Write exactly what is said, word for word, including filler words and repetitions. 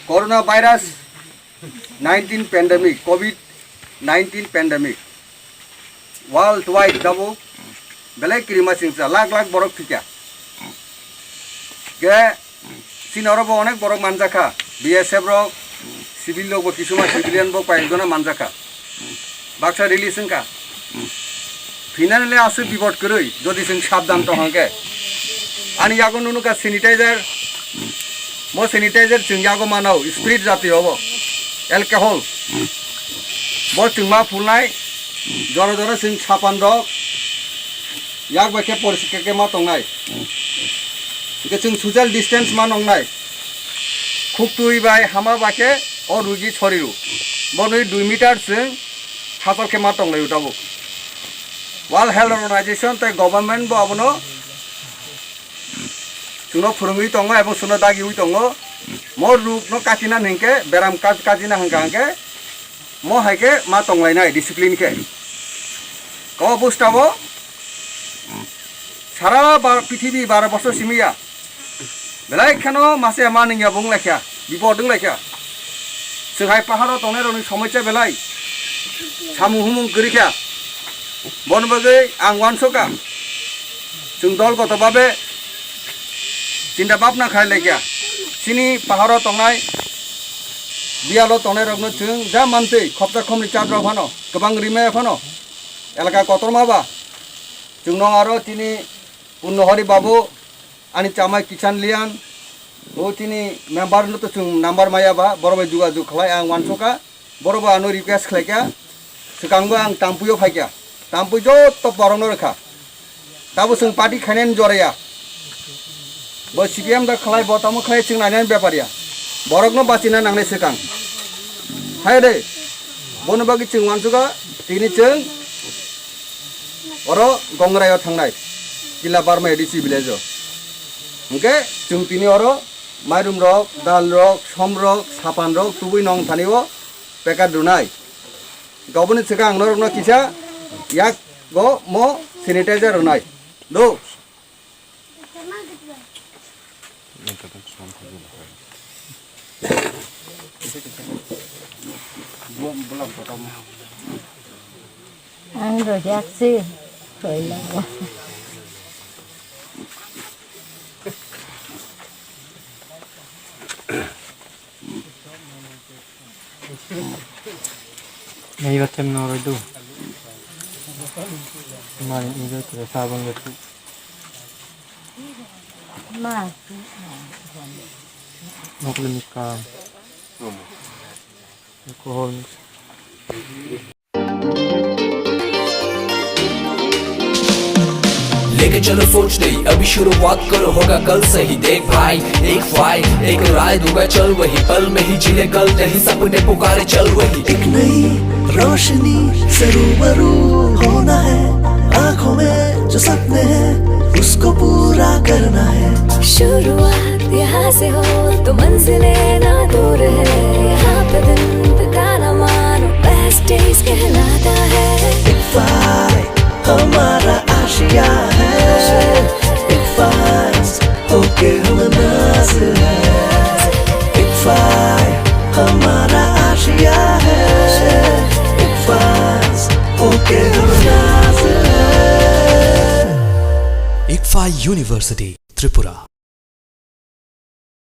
Corona virus nineteen pandemic, covid nineteen pandemic, worldwide tabuk belai kirima singsa, lakh lakh borok thwikha. Ge, chini oro bo onek borok manjakha, B S F rok, civil rok bo, kisuma civilian bo koi ek jona manjakha. Baksa release wngkha. Finally aswk bipod kwrwi, jodi chwng sabdan tong hwnkhe. Ani yago nukha sanitizer. Bo sanitizer chwng yago mano, spirit jati obo. Alcohol. Bo chwng ma phulnai, jora jora chwng sapan rok. Yak bai khe poriskar khe ma tongnai. Hwnkhe chwng social distance ma nongnai. Khuktwi bai hama bai khe o rugi soriru. Bonwi dui meter chwng hachal khe ma tonglai o tabuk. World Health Organization tei government bo abono chwngno phwrwngwi tongo ebong chwngno dagiwi tongo. Mo rukno kachina hwnkhe beram ka-, kachina hwnkha hwnkhe mo hai khe ma tonglainai discipline khe. Ko bwstao sara ba-, prithibi baro bosor simi ya. Belai kheno mase ma nungya bo wnglaikha, bipod wnglaikha. Chwng hai paharo tongnairokni somosya belai samung humung kwrwikha. Boni bagwi ang uansukha, chwng dolgoto babe chinta bhabna khlailaikha. Chini paharo tongnai, biyalo tongnairokno chwng ja mantwi khopta khopni chatrok phano, kwbang rimaya phano, elaka kotorma ba chwngno aro chini Purnohari babu, ani chamai Kisan Lian, o chini member no to chwng number maya ba, borok bai jugajug khlai ang uansukha, borok bai ano request khlaikha, swkang bo ang Tampui o phaikha, Tampui joto borok no rwkha, tabo chwng party khainani joraya, bo C P M da khlai, bo tamo khlai chwng nainani bepar ya, borok no bachina nangnai swkang, hai de, bono bagwi chwng uansukha, tini chwng Oro Gongrai o thangnai, Kila Barma A D C village o. Hwnkhe chwng tini oro mairum rok, dal rok, som rok, sapan rok tubui nong thani o packet rwnai. Goboni swkang ang norokno kisa yak go mo sanitizer rwnai. Do. Ang rojak si, hoilang. Nai batem no roi do. Mari ijo te sabon le tu. Ma. Nokle ni kam. Alcohol. लेके चलो सोच नहीं, अभी शुरुआत करो, होगा कल सही। देख भाई, एक फाइल, एक राय दूंगा, चल वही पल में ही जी ले कल, नहीं सपने पुकारे, चल वही। एक नई रोशनी से रूबरू होना है, आंखों में जो सपने हैं, उसको पूरा करना है। शुरुआत यहाँ से हो तो मंजिलें ना दूर है, यहाँ पे दिन बिताना मानो बेस्ट डेज कहलाता है। इकफाई हमारा आशिया है, इकफाई होके हम नाज है, इकफाई हमारा आशिया है, इकफाई होके हम नाज है। Ikfa University, Tripura.